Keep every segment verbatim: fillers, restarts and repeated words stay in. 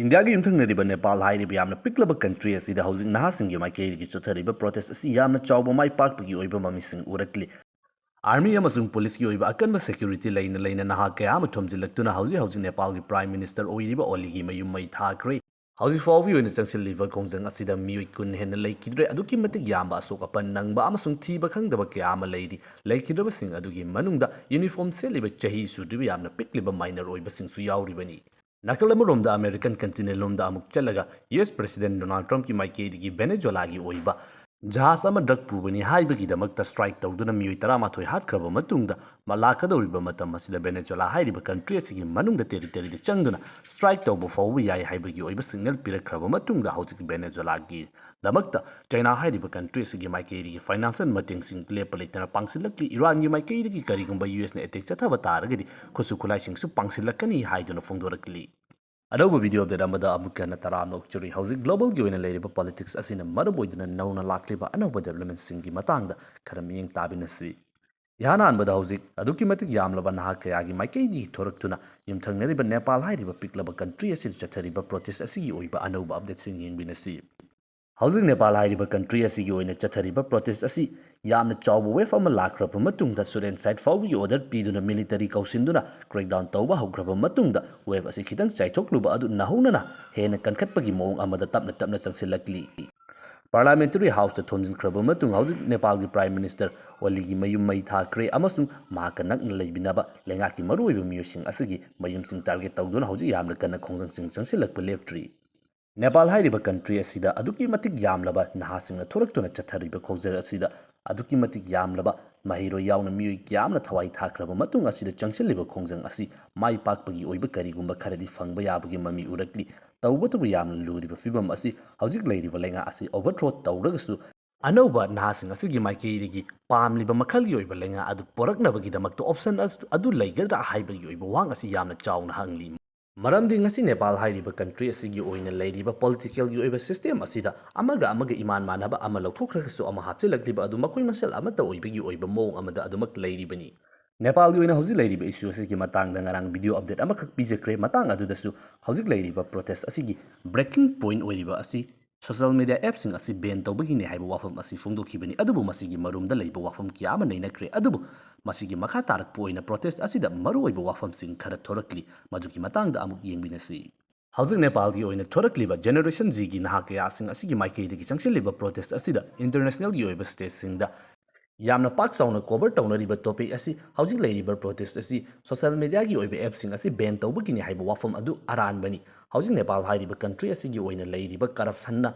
ꯏꯟꯗꯤꯌꯥꯒꯤ ꯌꯨꯝꯊꯪꯅꯔꯤꯕ ꯅꯦꯄꯥꯜ ꯍꯥꯏꯔꯤꯕ ꯌꯥꯝꯅ ꯄꯤꯛꯂꯕ ꯀꯟꯇ꯭ꯔꯤ ꯑꯁꯤꯗ ꯍꯧꯖꯤꯛ ꯅꯍꯥꯁꯤꯡꯒꯤ ꯃꯥꯏꯀꯩꯗꯒꯤ ꯆꯠꯊꯔꯤꯕ ꯄ꯭ꯔꯣꯇꯦꯁ ꯑꯁꯤ ꯌꯥꯝꯅ ꯆꯥꯎꯕ ꯃꯥꯏ ꯄꯥꯛꯄꯒꯤ ꯑꯣꯏꯕ ꯃꯃꯤꯁꯤꯡ ꯎꯔꯛꯂꯤ꯫ ꯑꯥꯔꯃꯤ ꯑꯃꯁꯨꯡ ꯄꯨꯂꯤꯁꯀꯤ ꯑꯣꯏꯕ ꯑꯀꯟꯕ ꯁꯦꯀ꯭ꯌꯨꯔꯤꯇꯤ ꯂꯩꯅ ꯂꯩꯅ ꯅꯍꯥ ꯀꯌꯥ ꯑꯃ ꯊꯣꯝꯖꯤꯜꯂꯛꯇꯨꯅ ꯍꯧꯖꯤꯛ ꯍꯧꯖꯤꯛ ꯅꯦꯄꯥꯜꯒꯤ ꯄ꯭ꯔꯥꯏꯝ ꯃꯤꯅꯤꯁꯇꯔ ꯑꯣꯏꯔꯤꯕ ꯑꯣꯂꯤꯒꯤ ꯃꯌꯨꯝ ꯃꯩ ꯊꯥꯈ꯭ꯔꯦ꯫ ꯍꯧꯖꯤꯛ ꯐꯥꯎꯕꯒꯤ ꯑꯣꯏꯅ ꯆꯪꯁꯤꯜꯂꯤꯕ ꯈꯣꯡꯖꯪ ꯑꯁꯤꯗ ꯃꯤꯑꯣꯏ ꯀꯨꯟ ꯍꯦꯟꯅ ꯂꯩꯈꯤꯗ꯭ꯔꯦ꯫ ꯑꯗꯨꯛꯀꯤ ꯃꯇꯤꯛ ꯌꯥꯝꯕ ꯑꯁꯣꯛ ꯑꯄꯟ ꯅꯪꯕ ꯑꯃꯁꯨꯡ ꯊꯤꯕ ꯈꯪꯗꯕ ꯀꯌꯥ ꯑꯃ ꯂꯩꯔꯤ꯫ ꯂꯩꯈꯤꯗ꯭ꯔꯕꯁꯤꯡ ꯑꯗꯨꯒꯤ ꯃꯅꯨꯡꯗ ꯌꯨꯅꯤꯐꯣꯔꯝ ꯁꯦꯠꯂꯤꯕ ꯆꯍꯤ ꯁꯨꯗ꯭ꯔꯤꯕ ꯌꯥꯝꯅ ꯄꯤꯛꯂꯤꯕ ꯃꯥꯏꯅꯔ ꯑꯣꯏꯕꯁꯤꯡꯁꯨ ꯌꯥꯎꯔꯤꯕꯅꯤ꯫ ꯅꯥꯀꯜ ꯑꯃꯔꯣꯝꯗ ꯑꯃꯦꯔꯤꯀꯟ ꯀꯟꯇꯤꯅꯦꯟ ꯂꯣꯝꯗ ꯑꯃꯨꯛ ꯆꯠꯂꯒ ꯌꯨ ꯑꯦꯁ ꯄ꯭ꯔꯦꯁꯤꯗꯦꯟ ꯗꯣꯅꯥꯜꯗ ꯇ꯭ꯔꯝꯞꯀꯤ ꯃꯥꯏꯀꯩꯗꯒꯤ ꯚꯦꯅꯦꯖꯨꯋꯦꯂꯥꯒꯤ ꯑꯣꯏꯕ ꯖꯍꯥꯖ ꯑꯃ ꯗ꯭ꯔꯒ ꯄꯨꯕꯅꯤ ꯍꯥꯏꯕꯒꯤꯗꯃꯛꯇ ꯁ꯭ꯇ꯭ꯔꯥꯏꯛ ꯇꯧꯗꯨꯅ ꯃꯤꯑꯣꯏ ꯇꯔꯥꯃꯥꯊꯣꯏ ꯍꯥꯠꯈ꯭ꯔꯕ ꯃꯇꯨꯡꯗ ꯃ-, ꯂꯥꯛꯀꯗꯧꯔꯤꯕ ꯃꯇꯝ ꯑꯁꯤꯗ ꯚꯦꯅꯦꯖꯨꯋꯦꯂꯥ ꯍꯥꯏꯔꯤꯕ ꯀꯟꯇ꯭ꯔꯤ ꯑꯁꯤꯒꯤ ꯃꯅꯨꯡꯗ ꯇꯦꯔꯤꯇꯣꯔꯤꯗ ꯆꯪꯗꯨꯅ ꯁ꯭ꯇ꯭ꯔꯥꯏꯛ ꯇꯧꯕ ꯐꯥꯎꯕ ꯌꯥꯏ ꯍꯥꯏꯕꯒꯤ ꯑꯣꯏꯕ ꯁꯤꯒꯅꯦꯜ ꯄꯤꯔꯛꯈ꯭ꯔꯕ ꯃꯇꯨꯡꯗ ꯍꯧꯖꯤꯛ ꯚꯦꯅꯦꯖꯨꯋꯦꯂꯥꯒꯤꯗꯃꯛꯇ ꯆꯩꯅꯥ ꯍꯥꯏꯔꯤꯕ ꯀꯟꯇ꯭ꯔꯤ ꯑꯁꯤꯒꯤ ꯃꯥꯏꯀꯩꯗꯒꯤ ꯐꯥꯏꯅꯥꯟꯁꯤꯌꯦꯜ ꯃꯇꯦꯡꯁꯤꯡ ꯂꯦꯞꯄ ꯂꯩꯇꯅ ꯄꯥꯡꯁꯤꯜꯂꯛꯂꯤ꯫ ꯏꯔꯥꯟꯒꯤ ꯃꯥꯏꯀꯩꯗꯒꯤ ꯀꯔꯤꯒꯨꯝꯕ ꯌꯨ ꯑꯦꯁꯅ ꯑꯦꯇꯦꯛ ꯆꯠꯊꯕ ꯇꯥꯔꯒꯗꯤ ꯈꯨꯠꯁꯨ ꯈꯨꯠꯂꯥꯏꯁꯤꯡꯁꯨ ꯄꯥꯡꯁꯤꯜꯂꯛꯀꯅꯤ ꯍꯥꯏꯗꯨꯅ ꯐꯣꯡꯗꯣꯔꯛꯂꯤ꯫ ꯑꯅꯧꯕ ꯚꯤꯗꯤꯑꯣ ꯑꯞꯗꯦꯠ ꯑꯃꯗ ꯑꯃꯨꯛꯀ ꯍꯟꯅ ꯇꯔꯥꯝꯅ ꯑꯣꯛꯆꯔꯤ꯫ ꯍꯧꯖꯤꯛ ꯒ꯭ꯂꯣꯕꯜꯒꯤ ꯑꯣꯏꯅ ꯂꯩꯔꯤꯕ ꯄꯣꯂꯤꯇꯤꯛꯁ ꯑꯁꯤꯅ ꯃꯔꯝ ꯑꯣꯏꯗꯨꯅ ꯅꯧꯅ ꯂꯥꯛꯂꯤꯕ ꯑꯅꯧꯕ ꯗꯦꯕꯂꯞꯃꯦꯟꯠꯁꯤꯡꯒꯤ ꯃꯇꯥꯡꯗ ꯈꯔ ꯃꯤꯠꯌꯦꯡ ꯇꯥꯕꯤꯅꯁꯤ꯫ ꯏꯍꯥꯟ ꯍꯥꯟꯕꯗ ꯍꯧꯖꯤꯛ ꯑꯗꯨꯛꯀꯤ ꯃꯇꯤꯛ ꯌꯥꯝꯂꯕ ꯅꯍꯥ ꯀꯌꯥꯒꯤ ꯃꯥꯏꯀꯩꯗꯒꯤ ꯊꯣꯔꯛꯇꯨꯅ ꯌꯨꯝꯊꯪꯅꯔꯤꯕ ꯅꯦꯄꯥꯜ ꯍꯥꯏꯔꯤꯕ ꯄꯤꯛꯂꯕ ꯀꯟꯇ꯭ꯔꯤ ꯑꯁꯤꯗ ꯆꯠꯊꯔꯤꯕ ꯄ꯭ꯔꯣꯇꯦꯁ ꯑꯁꯤꯒꯤ ꯑꯣꯏꯕ ꯑꯅꯧꯕ ꯑꯞꯗꯦꯠꯁꯤꯡ ꯌꯦꯡꯃꯤꯟꯅꯁꯤ꯫ ꯍꯧꯖꯤꯛ ꯅꯦꯄꯥꯜ ꯍꯥꯏꯔꯤꯕ ꯀꯟꯇ꯭ꯔꯤ ꯑꯁꯤꯒꯤ ꯑꯣꯏꯅ ꯆꯠꯊꯔꯤꯕ ꯄ꯭ꯔꯣꯇꯦꯁ ꯑꯁꯤ ꯌꯥꯝꯅ ꯆꯥꯎꯕ ꯋꯦꯚ ꯑꯃ ꯂꯥꯛꯈ꯭ꯔꯕ ꯃꯇꯨꯡꯗ ꯁꯨꯠ ꯑꯦꯟ ꯁꯥꯏꯠ ꯐꯥꯎꯕꯒꯤ ꯑꯣꯔꯗꯔ ꯄꯤꯗꯨꯅ ꯃꯤꯂꯤꯇꯔꯤ ꯀꯧꯁꯤꯟꯗꯨꯅ ꯀ꯭ꯔꯦꯛꯗꯥꯎꯟ ꯇꯧꯕ ꯍꯧꯈ꯭ꯔꯕ ꯃꯇꯨꯡꯗ ꯋꯦꯚ ꯑꯁꯤ ꯈꯤꯇꯪ ꯆꯥꯏꯊꯣꯛꯂꯨꯕ ꯑꯗꯨ ꯅꯧꯍꯧꯅꯅ ꯍꯦꯟꯅ ꯀꯟꯈꯠꯄꯒꯤ ꯃꯑꯣꯡ ꯑꯃꯗ ꯇꯞꯅ ꯇꯞꯅ ꯆꯪꯁꯤꯜꯂꯛꯂꯤ꯫ ꯄꯥꯔꯂꯥꯃꯦꯟꯇꯔꯤ ꯍꯥꯎꯁꯇ ꯊꯣꯝꯖꯤꯟꯈ꯭ꯔꯕ ꯃꯇꯨꯡ ꯍꯧꯖꯤꯛ ꯅꯦꯄꯥꯜꯒꯤ ꯄ꯭ꯔꯥꯏꯝ ꯃꯤꯅꯤꯁꯇꯔ ꯑꯣꯂꯤꯒꯤ ꯃꯌꯨꯝ ꯃꯩ ꯊꯥꯈ꯭ꯔꯦ ꯑꯃꯁꯨꯡ ꯃꯍꯥꯛꯀ ꯅꯛꯅ ꯂꯩꯃꯤꯟꯅꯕ ꯂꯩꯉꯥꯛꯀꯤ ꯃꯔꯨꯑꯣꯏꯕ ꯃꯤꯑꯣꯏꯁꯤꯡ ꯑꯁꯤꯒꯤ ꯃꯌꯨꯝꯁꯤꯡ ꯇꯥꯔꯒꯦꯠ ꯇꯧꯗꯨꯅ ꯍꯧꯖꯤꯛ ꯌꯥꯝꯅ ꯀꯟꯅ ꯈꯣꯡꯖꯪꯁꯤꯡ ꯆꯪꯁꯤꯜꯂꯛꯄ ꯂꯦꯞꯇ꯭ꯔꯤ꯫ ꯅꯦꯄꯥꯜ ꯍꯥꯏꯔꯤꯕ ꯀꯟꯇ꯭ꯔꯤ ꯑꯁꯤꯗ ꯑꯗꯨꯛꯀꯤ ꯃꯇꯤꯛ ꯌꯥꯝꯂꯕ ꯅꯍꯥꯁꯤꯡꯅ ꯊꯣꯔꯛꯇꯨꯅ ꯆꯠꯊꯔꯤꯕ ꯈꯣꯡꯖꯪ ꯑꯁꯤꯗ ꯑꯗꯨꯛꯀꯤ ꯃꯇꯤꯛ ꯌꯥꯝꯂꯕ ꯃꯍꯩꯔꯣꯏ ꯌꯥꯎꯅ ꯃꯤꯑꯣꯏ ꯀꯌꯥ ꯑꯃꯅ ꯊꯋꯥꯏ ꯊꯥꯈ꯭ꯔꯕ ꯃꯇꯨꯡ ꯑꯁꯤꯗ ꯆꯪꯁꯤꯜꯂꯤꯕ ꯈꯣꯡꯖꯪ ꯑꯁꯤ ꯃꯥꯏ ꯄꯥꯛꯄꯒꯤ ꯑꯣꯏꯕ ꯀꯔꯤꯒꯨꯝꯕ ꯈꯔꯗꯤ ꯐꯪꯕ ꯌꯥꯕꯒꯤ ꯃꯃꯤ ꯎꯔꯛꯂꯤ꯫ ꯇꯧꯕꯇꯕꯨ ꯌꯥꯝꯅ ꯂꯨꯔꯤꯕ ꯐꯤꯕꯝ ꯑꯁꯤ ꯍꯧꯖꯤꯛ ꯂꯩꯔꯤꯕ ꯂꯩꯉꯥꯛ ꯑꯁꯤ ꯑꯣꯚꯔꯊ꯭ꯔꯣ ꯇꯧꯔꯒꯁꯨ ꯑꯅꯧꯕ ꯅꯍꯥꯁꯤꯡ ꯑꯁꯤꯒꯤ ꯃꯥꯏꯀꯩꯗꯒꯤ ꯄꯥꯝꯂꯤꯕ ꯃꯈꯜꯒꯤ ꯑꯣꯏꯕ ꯂꯩꯉꯥꯛ ꯑꯗꯨ ꯄꯨꯔꯛꯅꯕꯒꯤꯗꯃꯛꯇ ꯑꯣꯞꯁꯟ ꯑꯁ-, ꯑꯗꯨ ꯂꯩꯒꯗ꯭ꯔꯥ ꯍꯥꯏꯕꯒꯤ ꯑꯣꯏꯕ ꯋꯥꯍꯪ ꯑꯁꯤ ꯌꯥꯝꯅ ꯆꯥꯎꯅ ꯍꯪꯂꯤ꯫ ꯃꯔꯝꯗꯤ ꯉꯁꯤ ꯅꯦꯄꯥꯜ ꯍꯥꯏꯔꯤꯕ ꯀꯟꯇ꯭ꯔꯤ ꯑꯁꯤꯒꯤ ꯑꯣꯏꯅ ꯂꯩꯔꯤꯕ ꯄꯣꯂꯤꯇꯤꯀꯦꯜꯒꯤ ꯑꯣꯏꯕ ꯁꯤꯁꯇꯦꯝ ꯑꯁꯤꯗ ꯑꯃꯒ ꯑꯃꯒ ꯏꯃꯥꯟ ꯃꯥꯟꯅꯕ ꯑꯃ ꯂꯧꯊꯣꯛꯈ꯭ꯔꯒꯁꯨ ꯑꯃ ꯍꯥꯞꯆꯤꯜꯂꯛꯂꯤꯕ ꯑꯗꯨ ꯃꯈꯣꯏ ꯃꯁꯦꯜ ꯑꯃꯠꯇ ꯑꯣꯏꯕꯒꯤ ꯑꯣꯏꯕ ꯃꯑꯣꯡ ꯑꯃꯗ ꯑꯗꯨꯃꯛ ꯂꯩꯔꯤꯕꯅꯤ꯫ ꯅꯦꯄꯥꯜꯒꯤ ꯑꯣꯏꯅ ꯍꯧꯖꯤꯛ ꯂꯩꯔꯤꯕ issue ꯑꯁꯤꯒꯤ ꯃꯇꯥꯡꯗ ꯉꯔꯥꯡ video update ꯑꯃꯈꯛ ꯄꯤꯖꯈ꯭ꯔꯦ꯫ ꯃꯇꯥꯡ ꯑꯗꯨꯗꯁꯨ ꯍꯧꯖꯤꯛ ꯂꯩꯔꯤꯕ protest ꯑꯁꯤꯒꯤ breaking point ꯑꯣꯏꯔꯤꯕ ꯑꯁꯤ social media appꯁꯤꯡ ꯑꯁꯤ ban ꯇꯧꯕꯒꯤꯅꯤ ꯍꯥꯏꯕ ꯋꯥꯐꯝ ꯑꯁꯤ ꯐꯣꯡꯗꯣꯛꯈꯤꯕꯅꯤ꯫ ꯑꯗꯨꯕꯨ ꯃꯁꯤꯒꯤ ꯃꯔꯨꯝꯗ ꯂꯩꯕ ꯋꯥꯐꯝ ꯀꯌꯥ ꯑꯃ ꯅꯩꯅꯈ꯭ꯔꯦ꯫ ꯑꯗꯨꯕꯨ ꯃꯁꯤꯒꯤ ꯃꯈꯥ ꯇꯥꯔꯛꯄ ꯑꯣꯏꯅ protest ꯑꯁꯤꯗ ꯃꯔꯨꯑꯣꯏꯕ ꯋꯥꯐꯝꯁꯤꯡ ꯈꯔ ꯊꯣꯔꯛꯂꯤ꯫ ꯃꯗꯨꯒꯤ ꯃꯇꯥꯡꯗ ꯑꯃꯨꯛ ꯌꯦꯡꯃꯤꯟꯅꯁꯤ꯫ ꯍꯧꯖꯤꯛ ꯅꯦꯄꯥꯜꯒꯤ ꯑꯣꯏꯅ ꯊꯣꯔꯛꯂꯤꯕ Generation Zꯒꯤ ꯅꯍꯥ ꯀꯌꯥꯁꯤꯡ ꯑꯁꯤꯒꯤ ꯃꯥꯏꯀꯩꯗꯒꯤ ꯆꯪꯁꯤꯜꯂꯤꯕ protest ꯑꯁꯤꯗ internationalꯒꯤ ꯑꯣꯏꯕ stageꯁꯤꯡꯗ ꯌꯥꯝꯅ ꯄꯥꯛ ꯆꯥꯎꯅ cover ꯇꯧꯅꯔꯤꯕ topic ꯑꯁꯤ ꯍꯧꯖꯤꯛ ꯂꯩꯔꯤꯕ protest ꯑꯁꯤ social mediaꯒꯤ ꯑꯣꯏꯕ appꯁꯤꯡ ꯑꯁꯤ ban ꯇꯧꯕꯒꯤꯅꯤ ꯍꯥꯏꯕ ꯋꯥꯐꯝ ꯑꯗꯨ ꯑꯔꯥꯟꯕꯅꯤ꯫ ꯍꯧꯖꯤꯛ ꯅꯦꯄꯥꯜ ꯍꯥꯏꯔꯤꯕ country ꯑꯁꯤꯒꯤ ꯑꯣꯏꯅ ꯂꯩꯔꯤꯕ corruptionꯅ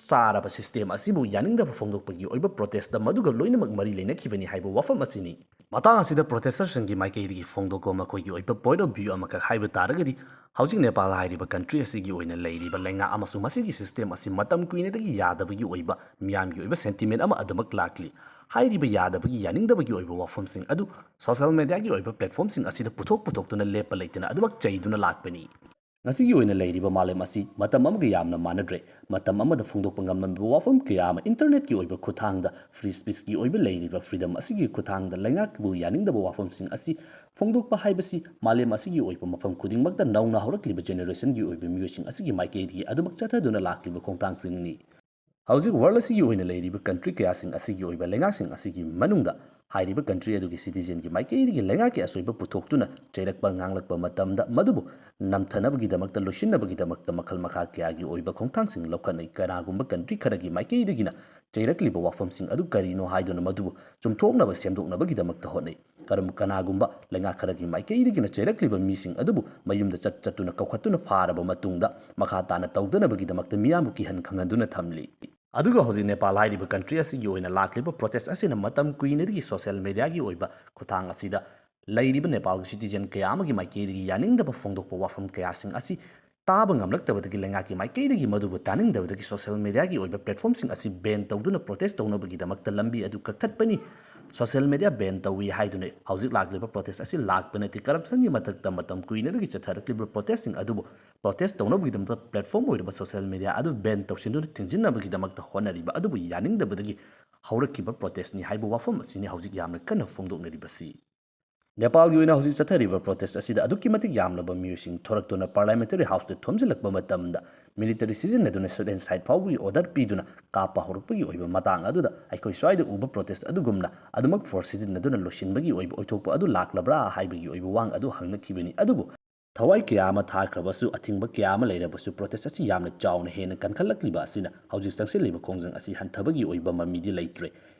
ꯆꯥꯔꯕ system ꯑꯁꯤꯕꯨ ꯌꯥꯅꯤꯡꯗꯕ ꯐꯣꯡꯗꯣꯛꯄꯒꯤ ꯑꯣꯏꯕ protestꯇ ꯃꯗꯨꯒ ꯂꯣꯏꯅꯃꯛ ꯃꯔꯤ ꯂꯩꯅꯈꯤꯕꯅꯤ ꯍꯥꯏꯕ ꯋꯥꯐꯝ ꯑꯁꯤꯅꯤ꯫ ꯃꯇꯥꯡ ꯑꯁꯤꯗ protesterꯁꯤꯡꯒꯤ ꯃꯥꯏꯀꯩꯗꯒꯤ ꯐꯣꯡꯗꯣꯛꯄ ꯃꯈꯣꯏꯒꯤ ꯑꯣꯏꯕ point of view ꯑꯃꯈꯛ ꯍꯥꯏꯕ ꯇꯥꯔꯒꯗꯤ, ꯍꯧꯖꯤꯛ ꯅꯦꯄꯥꯜ ꯍꯥꯏꯔꯤꯕ country ꯑꯁꯤꯒꯤ ꯑꯣꯏꯅ ꯂꯩꯔꯤꯕ ꯂꯩꯉꯥꯛ ꯑꯃꯁꯨꯡ ꯃꯁꯤꯒꯤ system ꯑꯁꯤ ꯃꯇꯝ ꯀꯨꯏꯅꯗꯒꯤ ꯌꯥꯗꯕꯒꯤ ꯑꯣꯏꯕ ꯃꯤꯌꯥꯝꯒꯤ ꯑꯣꯏꯕ sentiment ꯑꯃ ꯑꯗꯨꯃꯛ ꯂꯥꯛꯂꯤ꯫ ꯍꯥꯏꯔꯤꯕ ꯌꯥꯗꯕꯒꯤ, ꯌꯥꯅꯤꯡꯗꯕꯒꯤ ꯑꯣꯏꯕ ꯋꯥꯐꯝꯁꯤꯡ ꯑꯗꯨ social mediaꯒꯤ ꯑꯣꯏꯕ platformꯁꯤꯡ ꯑꯁꯤꯗ ꯄꯨꯊꯣꯛ ꯄꯨꯊꯣꯛꯇꯨꯅ ꯂꯦꯞꯄ ꯂꯩꯇꯅ ꯑꯗꯨꯃꯛ ꯆꯩꯗꯨꯅ ꯂꯥꯛꯄꯅꯤ꯫ ꯉꯁꯤꯒꯤ ꯑꯣꯏꯅ ꯂꯩꯔꯤꯕ ꯃꯥꯂꯦꯝ ꯑꯁꯤ ꯃꯇꯝ ꯑꯃꯒ ꯌꯥꯝꯅ ꯃꯥꯟꯅꯗ꯭ꯔꯦ꯫ ꯃꯇꯝ ꯑꯃꯗ ꯐꯣꯡꯗꯣꯛꯄ ꯉꯝꯂꯝꯗꯕ ꯋꯥꯐꯝ ꯀꯌꯥ ꯑꯃ internetꯀꯤ ꯑꯣꯏꯕ ꯈꯨꯠꯊꯥꯡꯗ, free speechꯀꯤ ꯑꯣꯏꯕ ꯂꯩꯔꯤꯕ freedom ꯑꯁꯤꯒꯤ ꯈꯨꯠꯊꯥꯡꯗ ꯂꯩꯉꯥꯛꯄꯨ ꯌꯥꯅꯤꯡꯗꯕ ꯋꯥꯐꯝꯁꯤꯡ ꯑꯁꯤ ꯐꯣꯡꯗꯣꯛꯄ ꯍꯥꯏꯕꯁꯤ ꯃꯥꯂꯦꯝ ꯑꯁꯤꯒꯤ ꯑꯣꯏꯕ ꯃꯐꯝ ꯈꯨꯗꯤꯡꯃꯛꯇ ꯅꯧꯅ ꯍꯧꯔꯛꯂꯤꯕ generationꯒꯤ ꯑꯣꯏꯕ ꯃꯤꯑꯣꯏꯁꯤꯡ ꯑꯁꯤꯒꯤ ꯃꯥꯏꯀꯩꯗꯒꯤ ꯑꯗꯨꯃꯛ ꯆꯠꯊꯗꯨꯅ ꯂꯥꯛꯂꯤꯕ ꯈꯣꯡꯊꯥꯡꯁꯤꯡꯅꯤ꯫ ꯍꯧꯖꯤꯛ world ꯑꯁꯤꯒꯤ ꯑꯣꯏꯅ ꯂꯩꯔꯤꯕ country ꯀꯌꯥꯁꯤꯡ ꯑꯁꯤꯒꯤ ꯑꯣꯏꯕ ꯂꯩꯉꯥꯛꯁꯤꯡ ꯑꯁꯤꯒꯤ ꯃꯅꯨꯡꯗ ꯍꯥꯏꯔꯤꯕ country ꯑꯗꯨꯒꯤ citizenꯒꯤ ꯃꯥꯏꯀꯩꯗꯒꯤ ꯂꯩꯉꯥꯛꯀꯤ ꯑꯁꯣꯏꯕ ꯄꯨꯊꯣꯛꯇꯨꯅ ꯆꯩꯔꯛꯄ ꯉꯥꯡꯂꯛꯄ ꯃꯇꯝꯗ ꯃꯗꯨꯕꯨ ꯅꯝꯊꯅꯕꯒꯤꯗꯃꯛꯇ, ꯂꯣꯏꯁꯤꯟꯅꯕꯒꯤꯗꯃꯛꯇ ꯃꯈꯜ ꯃꯈꯥ ꯀꯌꯥꯒꯤ ꯑꯣꯏꯕ ꯈꯣꯡꯊꯥꯡꯁꯤꯡ ꯂꯧꯈꯠꯅꯩ꯫ ꯀꯅꯥꯒꯨꯝꯕ country ꯈꯔꯒꯤ ꯃꯥꯏꯀꯩꯗꯒꯤꯅ ꯆꯩꯔꯛꯂꯤꯕ ꯋꯥꯐꯝꯁꯤꯡ ꯑꯗꯨ ꯀꯔꯤꯅꯣ ꯍꯥꯏꯗꯨꯅ ꯃꯗꯨꯕꯨ ꯆꯨꯝꯊꯣꯛꯅꯕ, ꯁꯦꯝꯗꯣꯛꯅꯕꯒꯤꯗꯃꯛꯇ ꯍꯣꯠꯅꯩ꯫ ꯀꯔꯝ-, ꯀꯅꯥꯒꯨꯝꯕ ꯂꯩꯉꯥꯛ ꯈꯔꯒꯤ ꯃꯥꯏꯀꯩꯗꯒꯤꯅ ꯆꯩꯔꯛꯂꯤꯕ ꯃꯤꯁꯤꯡ ꯑꯗꯨꯕꯨ ꯃꯌꯨꯝꯗ ꯆꯠ ꯆꯠꯇꯨꯅ ꯀꯧꯈꯠꯇꯨꯅ ꯐꯥꯔꯕ ꯃꯇꯨꯡꯗ ꯃꯈꯥ ꯇꯥꯅ ꯇꯧꯗꯅꯕꯒꯤꯗꯃꯛꯇ ꯃꯤꯌꯥꯝꯕꯨ ꯀꯤꯍꯟ ꯈꯪꯍꯟꯗꯨꯅ ꯊꯝꯂꯤ꯫ ꯑꯗꯨꯒ ꯍꯧꯖꯤꯛ ꯅꯦꯄꯥꯜ ꯍꯥꯏꯔꯤꯕ country ꯑꯁꯤꯒꯤ ꯑꯣꯏꯅ ꯂꯥꯛꯂꯤꯕ protest ꯑꯁꯤꯅ ꯃꯇꯝ ꯀꯨꯏꯅꯗꯒꯤ social mediaꯒꯤ ꯑꯣꯏꯕ ꯈꯨꯠꯊꯥꯡ ꯑꯁꯤꯗ ꯂꯩꯔꯤꯕ ꯅꯦꯄꯥꯜꯒꯤ citizen ꯀꯌꯥ ꯑꯃꯒꯤ ꯃꯥꯏꯀꯩꯗꯒꯤ ꯌꯥꯅꯤꯡꯗꯕ ꯐꯣꯡꯗꯣꯛꯄ ꯋꯥꯐꯝ ꯀꯌꯥꯁꯤꯡ ꯑꯁꯤ ꯇꯥꯕ ꯉꯝꯂꯛꯇꯕꯗꯒꯤ, ꯂꯩꯉꯥꯛꯀꯤ ꯃꯥꯏꯀꯩꯗꯒꯤ ꯃꯗꯨꯕꯨ ꯇꯥꯅꯤꯡꯗꯕꯗꯒꯤ social mediaꯒꯤ ꯑꯣꯏꯕ platformꯁꯤꯡ ꯑꯁꯤ ban ꯇꯧꯗꯨꯅ protest ꯇꯧꯅꯕꯒꯤꯗꯃꯛꯇ ꯂꯝꯕꯤ ꯑꯗꯨ ꯀꯛꯊꯠꯄꯅꯤ꯫ Social media ban ꯇꯧꯏ ꯍꯥꯏꯗꯨꯅ ꯍꯧꯖꯤꯛ ꯂꯥꯛꯂꯤꯕ protest ꯑꯁꯤ ꯂꯥꯛꯄ ꯅꯠꯇꯦ꯫ Corruptionꯒꯤ ꯃꯊꯛꯇ ꯃꯇꯝ ꯀꯨꯏꯅꯗꯒꯤ ꯆꯠꯊꯔꯛꯂꯤꯕ protestꯁꯤꯡ ꯑꯗꯨꯕꯨ protest ꯇꯧꯅꯕꯒꯤꯗꯃꯛꯇ platform ꯑꯣꯏꯔꯤꯕ social media ꯑꯗꯨ ban ꯇꯧꯁꯤꯟꯗꯨꯅ ꯊꯤꯡꯖꯤꯟꯅꯕꯒꯤꯗꯃꯛꯇ ꯍꯣꯠꯅꯔꯤꯕ ꯑꯗꯨꯕꯨ ꯌꯥꯅꯤꯡꯗꯕꯗꯒꯤ ꯍꯧꯔꯛꯈꯤꯕ protestꯅꯤ ꯍꯥꯏꯕ ꯋꯥꯐꯝ ꯑꯁꯤꯅꯤ ꯍꯧꯖꯤꯛ ꯌꯥꯝꯅ ꯀꯟꯅ ꯐꯣꯡꯗꯣꯛꯅꯔꯤꯕꯁꯤ꯫ ꯅꯦꯄꯥꯜꯒꯤ ꯑꯣꯏꯅ ꯍꯧꯖꯤꯛ ꯆꯠꯊꯔꯤꯕ ꯄ꯭ꯔꯣꯇꯦꯁ ꯑꯁꯤꯗ ꯑꯗꯨꯛꯀꯤ ꯃꯇꯤꯛ ꯌꯥꯝꯂꯕ ꯃꯤꯑꯣꯏꯁꯤꯡ ꯊꯣꯔꯛꯇꯨꯅ ꯄꯥꯔꯂꯥꯃꯦꯟꯇꯔꯤ ꯍꯥꯎꯁꯇ ꯊꯣꯝꯖꯤꯜꯂꯛꯄ ꯃꯇꯝꯗ ꯃꯤꯂꯤꯇꯔꯤ ꯁꯤꯖꯤꯟꯅꯗꯨꯅ ꯁꯨꯠ ꯑꯦꯟ ꯁꯥꯏꯠ ꯐꯥꯎꯕꯒꯤ ꯑꯣꯔꯗꯔ ꯄꯤꯗꯨꯅ ꯀꯥꯞꯄ ꯍꯧꯔꯛꯄꯒꯤ ꯑꯣꯏꯕ ꯃꯇꯥꯡ ꯑꯗꯨꯗ ꯑꯩꯈꯣꯏ ꯁ꯭ꯋꯥꯏꯗ ꯎꯕ ꯄ꯭ꯔꯣꯇꯦꯁ ꯑꯗꯨꯒꯨꯝꯅ ꯑꯗꯨꯃꯛ ꯐꯣꯔꯁ ꯁꯤꯖꯤꯟꯅꯗꯨꯅ ꯂꯣꯏꯁꯤꯟꯕꯒꯤ ꯑꯣꯏꯕ ꯑꯣꯏꯊꯣꯛꯄ ꯑꯗꯨ ꯂꯥꯛꯂꯕ꯭ꯔꯥ ꯍꯥꯏꯕꯒꯤ ꯑꯣꯏꯕ ꯋꯥꯍꯪ ꯑꯗꯨ ꯍꯪꯅꯈꯤꯕꯅꯤ꯫ ꯑꯗꯨꯕꯨ ꯊꯋꯥꯏ ꯀꯌꯥ ꯑꯃ ꯊꯥꯈ꯭ꯔꯕꯁꯨ, ꯑꯊꯤꯡꯕ ꯀꯌꯥ ꯑꯃ ꯂꯩꯔꯕꯁꯨ, ꯄ꯭ꯔꯣꯇꯦꯁ ꯑꯁꯤ ꯌꯥꯝꯅ ꯆꯥꯎꯅ ꯍꯦꯟꯅ ꯀꯟꯈꯠꯂꯛꯂꯤꯕ ꯑꯁꯤꯅ ꯍꯧꯖꯤꯛ ꯆꯪꯁꯤꯜꯂꯤꯕ ꯈꯣꯡꯖꯪ ꯑꯁꯤ ꯍꯟꯊꯕꯒꯤ ꯑꯣꯏꯕ ꯃꯃꯤꯗꯤ ꯂꯩꯇ꯭ꯔꯦ꯫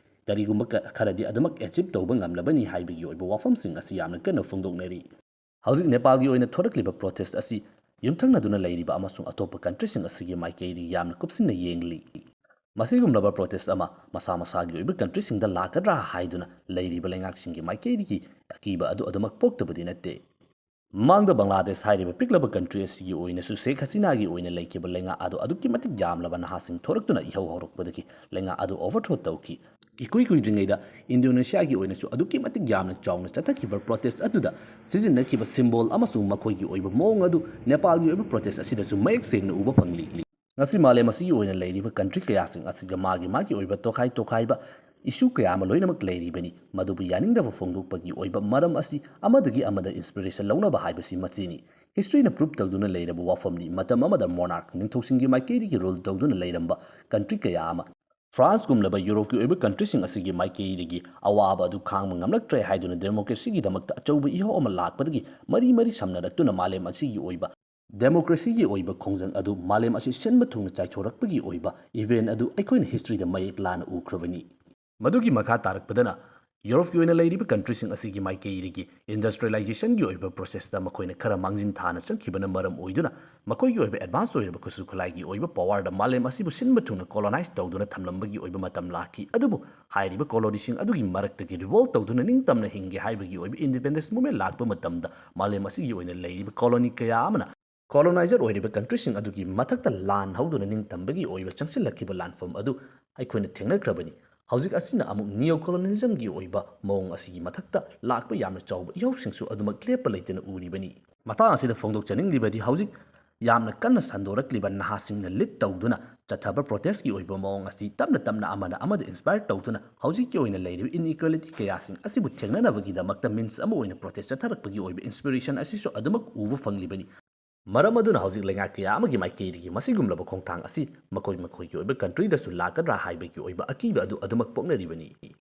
ꯀꯔꯤꯒꯨꯝꯕ ꯀ-, ꯈꯔꯗꯤ ꯑꯗꯨꯃꯛ ꯑꯦꯆꯤꯞ ꯇꯧꯕ ꯉꯝꯂꯕꯅꯤ ꯍꯥꯏꯕꯒꯤ ꯑꯣꯏꯕ ꯋꯥꯐꯝꯁꯤꯡ ꯑꯁꯤ ꯌꯥꯝꯅ ꯀꯟꯅ ꯐꯣꯡꯗꯣꯛꯅꯔꯤ꯫ ꯍꯧꯖꯤꯛ ꯅꯦꯄꯥꯜꯒꯤ ꯑꯣꯏꯅ ꯊꯣꯔꯛꯂꯤꯕ ꯄ꯭ꯔꯣꯇꯦꯁ ꯑꯁꯤ ꯌꯨꯝꯊꯪꯅꯗꯨꯅ ꯂꯩꯔꯤꯕ ꯑꯃꯁꯨꯡ ꯑꯇꯣꯞꯄ ꯀꯟꯇ꯭ꯔꯤꯁꯤꯡ ꯑꯁꯤꯒꯤ ꯃꯥꯏꯀꯩꯗꯒꯤ ꯌꯥꯝꯅ ꯀꯨꯞꯁꯤꯟꯅ ꯌꯦꯡꯂꯤ꯫ ꯃꯁꯤꯒꯨꯝꯂꯕ ꯄ꯭ꯔꯣꯇꯦꯁ ꯑꯃ ꯃꯁꯥ ꯃꯁꯥꯒꯤ ꯑꯣꯏꯕ ꯀꯟꯇ꯭ꯔꯤꯁꯤꯡꯗ ꯂꯥꯛꯀꯗ꯭ꯔꯥ ꯍꯥꯏꯗꯨꯅ ꯂꯩꯔꯤꯕ ꯂꯩꯉꯥꯛꯁꯤꯡꯒꯤ ꯃꯥꯏꯀꯩꯗꯒꯤ ꯑꯀꯤꯕ ꯑꯗꯨ ꯑꯗꯨꯃꯛ ꯄꯣꯛꯇꯕꯗꯤ ꯅꯠꯇꯦ꯫ ꯃꯃꯥꯡꯗ ꯕꯪꯒ꯭ꯂꯥꯗꯦꯁ ꯍꯥꯏꯔꯤꯕ ꯄꯤꯛꯂꯕ ꯀꯟꯇ꯭ꯔꯤ ꯑꯁꯤꯒꯤ ꯑꯣꯏꯅꯁꯨ ꯁꯦꯈ ꯍꯁꯤꯅꯥꯒꯤ ꯑꯣꯏꯅ ꯂꯩꯈꯤꯕ ꯂꯩꯉꯥꯛ ꯑꯗꯨ ꯑꯗꯨꯛꯀꯤ ꯃꯇꯤꯛ ꯌꯥꯝꯂꯕ ꯅꯍꯥꯁꯤꯡ ꯊꯣꯔꯛꯇꯨꯅ ꯏꯍꯧ ꯍꯧꯔꯛꯄꯗꯒꯤ ꯂꯩꯉꯥꯛ ꯑꯗꯨ ꯑꯣꯚꯔꯊ꯭ꯔꯣ ꯇꯧꯈꯤ꯫ ꯏꯀꯨꯏ ꯀꯨꯏꯗ꯭ꯔꯤꯉꯩꯗ ꯏꯟꯗꯣꯅꯦꯁꯤꯌꯥꯒꯤ ꯑꯣꯏꯅꯁꯨ ꯑꯗꯨꯛꯀꯤ ꯃꯇꯤꯛ ꯌꯥꯝꯅ ꯆꯥꯎꯅ ꯆꯠꯊꯈꯤꯕ ꯄ꯭ꯔꯣꯇꯦꯁ ꯑꯗꯨꯗ ꯁꯤꯖꯤꯟꯅꯈꯤꯕ ꯁꯤꯝꯕꯣꯜ ꯑꯃꯁꯨꯡ ꯃꯈꯣꯏꯒꯤ ꯑꯣꯏꯕ ꯃꯑꯣꯡ ꯑꯗꯨ ꯅꯦꯄꯥꯜꯒꯤ ꯑꯣꯏꯕ ꯄ꯭ꯔꯣꯇꯦꯁ ꯑꯁꯤꯗꯁꯨ ꯃꯌꯦꯛ ꯁꯦꯡꯅ ꯎꯕ ꯐꯪꯂꯤ꯫ ꯉꯁꯤ ꯃꯥꯂꯦꯝ ꯑꯁꯤꯒꯤ ꯑꯣꯏꯅ ꯂꯩꯔꯤꯕ ꯀꯟꯇ꯭ꯔꯤ ꯀꯌꯥꯁꯤꯡ ꯑꯁꯤꯒ ꯃꯥꯒꯤ ꯃꯥꯒꯤ ꯑꯣꯏꯕ ꯇꯣꯈꯥꯏ ꯇꯣꯈꯥꯏꯕ ꯏꯁꯨ ꯀꯌꯥ ꯑꯃ ꯂꯣꯏꯅꯃꯛ ꯂꯩꯔꯤꯕꯅꯤ꯫ ꯃꯗꯨꯕꯨ ꯌꯥꯅꯤꯡꯗꯕ ꯐꯣꯡꯗꯣꯛꯄꯒꯤ ꯑꯣꯏꯕ ꯃꯔꯝ ꯑꯁꯤ ꯑꯃꯗꯒꯤ ꯑꯃꯗ ꯏꯟꯁꯄꯤꯔꯦꯁꯟ ꯂꯧꯅꯕ ꯍꯥꯏꯕꯁꯤ ꯃꯁꯤꯅꯤ꯫ ꯍꯤꯁꯇ꯭ꯔꯤꯅ ꯄ꯭ꯔꯨꯞ ꯇꯧꯗꯨꯅ ꯂꯩꯔꯕ ꯋꯥꯐꯝꯅꯤ꯫ ꯃꯇꯝ ꯑꯃꯗ ꯃꯣꯅꯥꯔꯛ, ꯅꯤꯡꯊꯧꯁꯤꯡꯒꯤ ꯃꯥꯏꯀꯩꯗꯒꯤ ꯔꯨꯜ ꯇꯧꯗꯨꯅ ꯂꯩꯔꯝꯕ ꯀꯟꯇ꯭ꯔꯤ ꯀꯌꯥ ꯑꯃ, ꯐ꯭ꯔꯥꯟꯁꯀꯨꯝꯂꯕ ꯌꯨꯔꯣꯞꯀꯤ ꯑꯣꯏꯕ ꯀꯟꯇ꯭ꯔꯤꯁꯤꯡ ꯑꯁꯤꯒꯤ ꯃꯥꯏꯀꯩꯗꯒꯤ ꯑꯋꯥꯕ ꯑꯗꯨ ꯈꯥꯡꯕ ꯉꯝꯂꯛꯇ꯭ꯔꯦ ꯍꯥꯏꯗꯨꯅ ꯗꯦꯃꯣꯀ꯭ꯔꯦꯁꯤꯒꯤꯗꯃꯛꯇ ꯑꯆꯧꯕ ꯏꯍꯧ ꯑꯃ ꯂꯥꯛꯄꯗꯒꯤ ꯃꯔꯤ ꯃꯔꯤ ꯁꯝꯅꯔꯛꯇꯨꯅ ꯃꯥꯂꯦꯝ ꯑꯁꯤꯒꯤ ꯑꯣꯏꯕ ꯗꯦꯃꯣꯀ꯭ꯔꯦꯁꯤꯒꯤ ꯑꯣꯏꯕ ꯈꯣꯡꯖꯪ ꯑꯗꯨ ꯃꯥꯂꯦꯝ ꯑꯁꯤ ꯁꯤꯟꯕ ꯊꯨꯡꯅ ꯆꯥꯏꯊꯣꯔꯛꯄꯒꯤ ꯑꯣꯏꯕ ꯏꯚꯦꯟ ꯑꯗꯨ ꯑꯩꯈꯣꯏꯅ ꯍꯤꯁꯇ꯭ꯔꯤꯗ ꯃꯌꯦꯛ ꯂꯥꯅ ꯎꯈ꯭ꯔꯕꯅꯤ꯫ ꯃꯗꯨꯒꯤ ꯃꯈꯥ ꯇꯥꯔꯛꯄꯗꯅ ꯌꯨꯔꯣꯞꯀꯤ ꯑꯣꯏꯅ ꯂꯩꯔꯤꯕ ꯀꯟꯇ꯭ꯔꯤꯁꯤꯡ ꯑꯁꯤꯒꯤ ꯃꯥꯏꯀꯩꯗꯒꯤ ꯏꯟꯗꯁꯇ꯭ꯔꯤꯌꯦꯂꯥꯏꯖꯦꯁꯟꯒꯤ ꯑꯣꯏꯕ ꯄ꯭ꯔꯣꯁꯦꯁꯇ ꯃꯈꯣꯏꯅ ꯈꯔ ꯃꯥꯡꯖꯤꯟ ꯊꯥꯅ ꯆꯪꯈꯤꯕꯅ ꯃꯔꯝ ꯑꯣꯏꯗꯨꯅ ꯃꯈꯣꯏꯒꯤ ꯑꯣꯏꯕ ꯑꯦꯗꯚꯥꯟꯁ ꯑꯣꯏꯔꯕ ꯈꯨꯠꯁꯨ ꯈꯨꯠꯂꯥꯏꯒꯤ ꯑꯣꯏꯕ ꯄꯋꯥꯔꯗ ꯃꯥꯂꯦꯝ ꯑꯁꯤꯕꯨ ꯁꯤꯟꯕ ꯊꯨꯡꯅ ꯀꯣꯂꯣꯅꯥꯏꯁ ꯇꯧꯗꯨꯅ ꯊꯝꯂꯝꯕꯒꯤ ꯑꯣꯏꯕ ꯃꯇꯝ ꯂꯥꯛꯈꯤ꯫ ꯑꯗꯨꯕꯨ ꯍꯥꯏꯔꯤꯕ ꯀꯣꯂꯣꯅꯤꯁꯤꯡ ꯑꯗꯨꯒꯤ ꯃꯔꯛꯇꯒꯤ ꯔꯤꯚꯣꯜꯠ ꯇꯧꯗꯨꯅ ꯅꯤꯡꯇꯝꯅ ꯍꯤꯡꯒꯦ ꯍꯥꯏꯕꯒꯤ ꯑꯣꯏꯕ ꯏꯟꯗꯤꯄꯦꯟꯗꯦꯟꯁ ꯃꯨꯚꯃꯦꯟꯠ ꯂꯥꯛꯄ ꯃꯇꯝꯗ ꯃꯥꯂꯦꯝ ꯑꯁꯤꯒꯤ ꯑꯣꯏꯅ ꯂꯩꯔꯤꯕ ꯀꯣꯂꯣꯅꯤ ꯀꯌꯥ ꯑꯃꯅ ꯀꯣꯂꯣꯅꯥꯏꯖꯔ ꯑꯣꯏꯔꯤꯕ ꯀꯟꯇ꯭ꯔꯤꯁꯤꯡ ꯑꯗꯨꯒꯤ ꯃꯊꯛꯇ ꯂꯥꯟ ꯍꯧꯗꯨꯅ ꯅꯤꯡꯇꯝꯕꯒꯤ ꯑꯣꯏꯕ ꯆꯪꯁꯤꯜꯂꯛꯈꯤꯕ ꯂꯥꯟꯐꯝ ꯑꯗꯨ ꯑꯩꯈꯣꯏꯅ ꯊꯦꯡꯅꯈ꯭ꯔꯕꯅꯤ꯫ ꯍꯧꯖꯤꯛ ꯑꯁꯤꯅ ꯑꯃꯨꯛ ꯅꯤꯑꯣ ꯀꯣꯂꯣꯅꯤꯖꯝꯒꯤ ꯑꯣꯏꯕ ꯃꯑꯣꯡ ꯑꯁꯤꯒꯤ ꯃꯊꯛꯇ ꯂꯥꯛꯄ ꯌꯥꯝꯅ ꯆꯥꯎꯕ ꯏꯍꯧꯁꯤꯡꯁꯨ ꯑꯗꯨꯃꯛ ꯂꯦꯞꯄ ꯂꯩꯇꯅ ꯎꯔꯤꯕꯅꯤ꯫ ꯃꯇꯥꯡ ꯑꯁꯤꯗ ꯐꯣꯡꯗꯣꯛꯆꯅꯤꯡꯂꯤꯕꯗꯤ ꯍꯧꯖꯤꯛ ꯌꯥꯝꯅ ꯀꯟꯅ ꯁꯟꯗꯣꯔꯛꯂꯤꯕ ꯅꯍꯥꯁꯤꯡꯅ ꯂꯤꯗ ꯇꯧꯗꯨꯅ ꯆꯠꯊꯕ protestꯀꯤ ꯑꯣꯏꯕ ꯃꯑꯣꯡ ꯑꯁꯤ ꯇꯞꯅ ꯇꯞꯅ ꯑꯃꯅ ꯑꯃꯗ inspire ꯇꯧꯗꯨꯅ ꯍꯧꯖꯤꯛꯀꯤ ꯑꯣꯏꯅ ꯂꯩꯔꯤꯕ inequality ꯀꯌꯥꯁꯤꯡ ꯑꯁꯤꯕꯨ ꯊꯦꯡꯅꯅꯕꯒꯤꯗꯃꯛꯇ means ꯑꯃ ꯑꯣꯏꯅ protest ꯆꯠꯊꯔꯛꯄꯒꯤ ꯑꯣꯏꯕ inspiration ꯑꯁꯤꯁꯨ ꯑꯗꯨꯃꯛ ꯎꯕ ꯐꯪꯂꯤꯕꯅꯤ꯫ ꯃꯔꯝ ꯑꯗꯨꯅ ꯍꯧꯖꯤꯛ ꯂꯩꯉꯥꯛ ꯀꯌꯥ ꯑꯃꯒꯤ ꯃꯥꯏꯀꯩꯗꯒꯤ ꯃꯁꯤꯒꯨꯝꯂꯕ ꯈꯣꯡꯊꯥꯡ ꯑꯁꯤ ꯃꯈꯣꯏ ꯃꯈꯣꯏꯒꯤ ꯑꯣꯏꯕ countryꯗꯁꯨ ꯂꯥꯛꯀꯗ꯭ꯔꯥ ꯍꯥꯏꯕꯒꯤ ꯑꯣꯏꯕ ꯑꯀꯤꯕ ꯑꯗꯨ ꯑꯗꯨꯃꯛ ꯄꯣꯛꯅꯔꯤꯕꯅꯤ꯫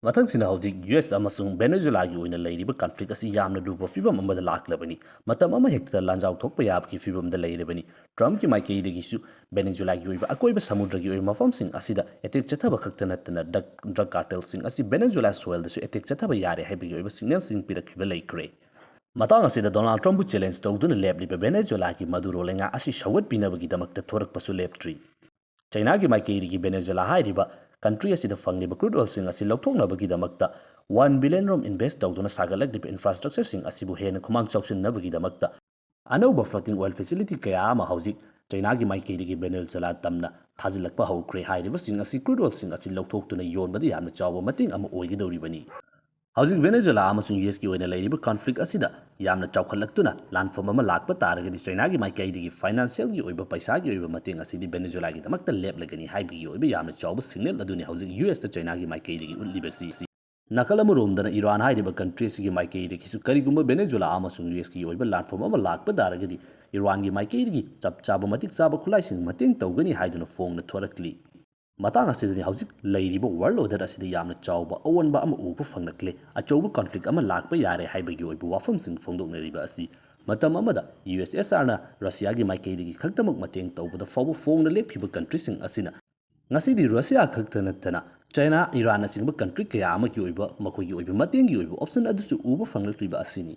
ꯃꯊꯪꯁꯤꯅ ꯍꯧꯖꯤꯛ ꯌꯨ ꯑꯦꯁ ꯑꯃꯁꯨꯡ ꯚꯦꯅꯦꯖꯨꯂꯥꯒꯤ ꯑꯣꯏꯅ ꯂꯩꯔꯤꯕ conflict ꯑꯁꯤ ꯌꯥꯝꯅ ꯂꯨꯕ ꯐꯤꯕꯝ ꯑꯃꯗ ꯂꯥꯛꯂꯕꯅꯤ꯫ ꯃꯇꯝ ꯑꯃ ꯍꯦꯛꯇꯗ ꯂꯥꯟꯖꯥꯎ ꯊꯣꯛꯄ ꯌꯥꯕꯒꯤ ꯐꯤꯕꯝꯗ ꯂꯩꯔꯕꯅꯤ꯫ ꯇ꯭ꯔꯝꯞꯀꯤ ꯃꯥꯏꯀꯩꯗꯒꯤꯁꯨ ꯚꯦꯅꯦꯖꯨꯂꯥꯒꯤ ꯑꯣꯏꯕ ꯑꯀꯣꯏꯕ ꯁꯃꯨꯗ꯭ꯔꯒꯤ ꯑꯣꯏꯕ ꯃꯐꯝꯁꯤꯡ ꯑꯁꯤꯗ attack ꯆꯠꯊꯕ ꯈꯛꯇ ꯅꯠꯇꯅ drug, drug cartelꯁꯤꯡ ꯑꯁꯤ ꯚꯦꯅꯦꯖꯨꯂꯥ soilꯗꯁꯨ attack ꯆꯠꯊꯕ ꯌꯥꯔꯦ ꯍꯥꯏꯕꯒꯤ ꯑꯣꯏꯕ signalꯁꯤꯡ ꯄꯤꯔꯛꯈꯤꯕ ꯂꯩꯈ꯭ꯔꯦ꯫ ꯃꯇꯥꯡ ꯑꯁꯤꯗ ꯗꯣꯅꯥꯜꯗ ꯇ꯭ꯔꯝꯞꯄꯨ challenge ꯇꯧꯗꯨꯅ ꯂꯦꯞꯂꯤꯕ ꯚꯦꯅꯦꯖꯨꯂꯥꯒꯤ ꯃꯗꯨꯔꯣ ꯂꯩꯉꯥꯛ ꯑꯁꯤ ꯁꯧꯒꯠꯄꯤꯅꯕꯒꯤꯗꯃꯛꯇ ꯊꯣꯔꯛꯄꯁꯨ ꯂꯦꯞꯇ꯭ꯔꯤ꯫ ꯆꯩꯅꯥꯒꯤ ꯃꯥꯏꯀꯩꯗꯒꯤ ꯚꯦꯅꯦꯖꯨꯂꯥ ꯍꯥꯏꯔꯤꯕ country ꯑꯁꯤꯗ ꯐꯪꯂꯤꯕ crude oilꯁꯤꯡ ꯑꯁꯤ ꯂꯧꯊꯣꯛꯅꯕꯒꯤꯗꯃꯛꯇ one billion ꯔꯣꯝ invest ꯇꯧꯗꯨꯅ ꯁꯥꯒꯠꯂꯛꯂꯤꯕ infrastructureꯁꯤꯡ ꯑꯁꯤꯕꯨ ꯍꯦꯟꯅ ꯈꯨꯃꯥꯡ ꯆꯥꯎꯁꯤꯟꯅꯕꯒꯤꯗꯃꯛꯇ ꯑꯅꯧꯕ floating oil facility ꯀꯌꯥ ꯑꯃ ꯍꯧꯖꯤꯛ ꯆꯩꯅꯥꯒꯤ ꯃꯥꯏꯀꯩꯗꯒꯤ ꯚꯦꯅꯦꯖꯨꯂꯥ ꯇꯝꯅ ꯊꯥꯖꯤꯜꯂꯛꯄ ꯍꯧꯈ꯭ꯔꯦ꯫ ꯍꯥꯏꯔꯤꯕꯁꯤꯡ ꯑꯁꯤ crude oilꯁꯤꯡ ꯑꯁꯤ ꯂꯧꯊꯣꯛꯇꯨꯅ ꯌꯣꯟꯕꯗ ꯌꯥꯝꯅ ꯆꯥꯎꯕ ꯃꯇꯦꯡ ꯑꯃ ꯑꯣꯏꯒꯗꯧꯔꯤꯕꯅꯤ꯫ ꯍꯧꯖꯤꯛ ꯚꯦꯅꯦꯖꯨꯂꯥ ꯑꯃꯁꯨꯡ ꯌꯨ ꯑꯦꯁꯀꯤ ꯑꯣꯏꯅ ꯂꯩꯔꯤꯕ conflict ꯑꯁꯤꯗ ꯌꯥꯝꯅ ꯆꯥꯎꯈꯠꯂꯛꯇꯨꯅ ꯂꯥꯟꯐꯝ ꯑꯃ ꯂꯥꯛꯄ ꯇꯥꯔꯒꯗꯤ ꯆꯩꯅꯥꯒꯤ ꯃꯥꯏꯀꯩꯗꯒꯤ financialꯒꯤ ꯑꯣꯏꯕ ꯄꯩꯁꯥꯒꯤ ꯑꯣꯏꯕ ꯃꯇꯦꯡ ꯑꯁꯤꯗꯤ ꯚꯦꯅꯦꯖꯨꯂꯥꯒꯤꯗꯃꯛꯇ ꯂꯦꯞꯂꯒꯅꯤ ꯍꯥꯏꯕꯒꯤ ꯑꯣꯏꯕ ꯌꯥꯝꯅ ꯆꯥꯎꯕ signal ꯑꯗꯨꯅꯤ ꯍꯧꯖꯤꯛ ꯌꯨ ꯑꯦꯁꯇ ꯆꯩꯅꯥꯒꯤ ꯃꯥꯏꯀꯩꯗꯒꯤ ꯎꯠꯂꯤꯕꯁꯤ꯫ ꯅꯥꯀꯜ ꯑꯃꯔꯣꯝꯗꯅ ꯏꯔꯥꯟ ꯍꯥꯏꯔꯤꯕ country ꯑꯁꯤꯒꯤ ꯃꯥꯏꯀꯩꯗꯒꯤꯁꯨ ꯀꯔꯤꯒꯨꯝꯕ ꯚꯦꯅꯦꯖꯨꯂꯥ ꯑꯃꯁꯨꯡ ꯌꯨ ꯑꯦꯁꯀꯤ ꯑꯣꯏꯕ ꯂꯥꯟꯐꯝ ꯑꯃ ꯂꯥꯛꯄ ꯇꯥꯔꯒꯗꯤ ꯏꯔꯥꯟꯒꯤ ꯃꯥꯏꯀꯩꯗꯒꯤ ꯆꯞ ꯆꯥꯕ ꯃꯇꯤꯛ ꯆꯥꯕ ꯈꯨꯠꯂꯥꯏꯁꯤꯡ ꯃꯇꯦꯡ ꯇꯧꯒꯅꯤ ꯍꯥꯏꯗꯨꯅ ꯐꯣꯡꯅ ꯊꯣꯔꯛꯂꯤ꯫ ꯃꯇꯥꯡ ꯑꯁꯤꯗꯅꯤ ꯍꯧꯖꯤꯛ ꯂꯩꯔꯤꯕ world order ꯑꯁꯤꯗ ꯌꯥꯝꯅ ꯆꯥꯎꯕ ꯑꯑꯣꯟꯕ ꯑꯃ ꯎꯕ ꯐꯪꯂꯛꯂꯦ꯫ ꯑꯆꯧꯕ conflict ꯑꯃ ꯂꯥꯛꯄ ꯌꯥꯔꯦ ꯍꯥꯏꯕꯒꯤ ꯑꯣꯏꯕ ꯋꯥꯐꯝꯁꯤꯡ ꯐꯣꯡꯗꯣꯛꯅꯔꯤꯕ ꯑꯁꯤ ꯃꯇꯝ ꯑꯃꯗ ꯌꯨ ꯑꯦꯁ ꯑꯦꯁ ꯑꯥꯔꯅ ꯔꯁꯤꯌꯥꯒꯤ ꯃꯥꯏꯀꯩꯗꯒꯤ ꯈꯛꯇꯃꯛ ꯃꯇꯦꯡ ꯇꯧꯕꯗ ꯐꯥꯎꯕ ꯐꯣꯡꯅ ꯂꯦꯞꯈꯤꯕ countryꯁꯤꯡ ꯑꯁꯤꯅ ꯉꯁꯤꯗꯤ ꯔꯁꯤꯌꯥ ꯈꯛꯇ ꯅꯠꯇꯅ ꯆꯩꯅꯥ, ꯏꯔꯥꯟꯅꯆꯤꯡꯕ country ꯀꯌꯥ ꯑꯃꯒꯤ ꯑꯣꯏꯕ ꯃꯈꯣꯏꯒꯤ ꯑꯣꯏꯕ ꯃꯇꯦꯡꯒꯤ ꯑꯣꯏꯕ option ꯑꯗꯨꯁꯨ ꯎꯕ ꯐꯪꯂꯛꯂꯤꯕ ꯑꯁꯤꯅꯤ꯫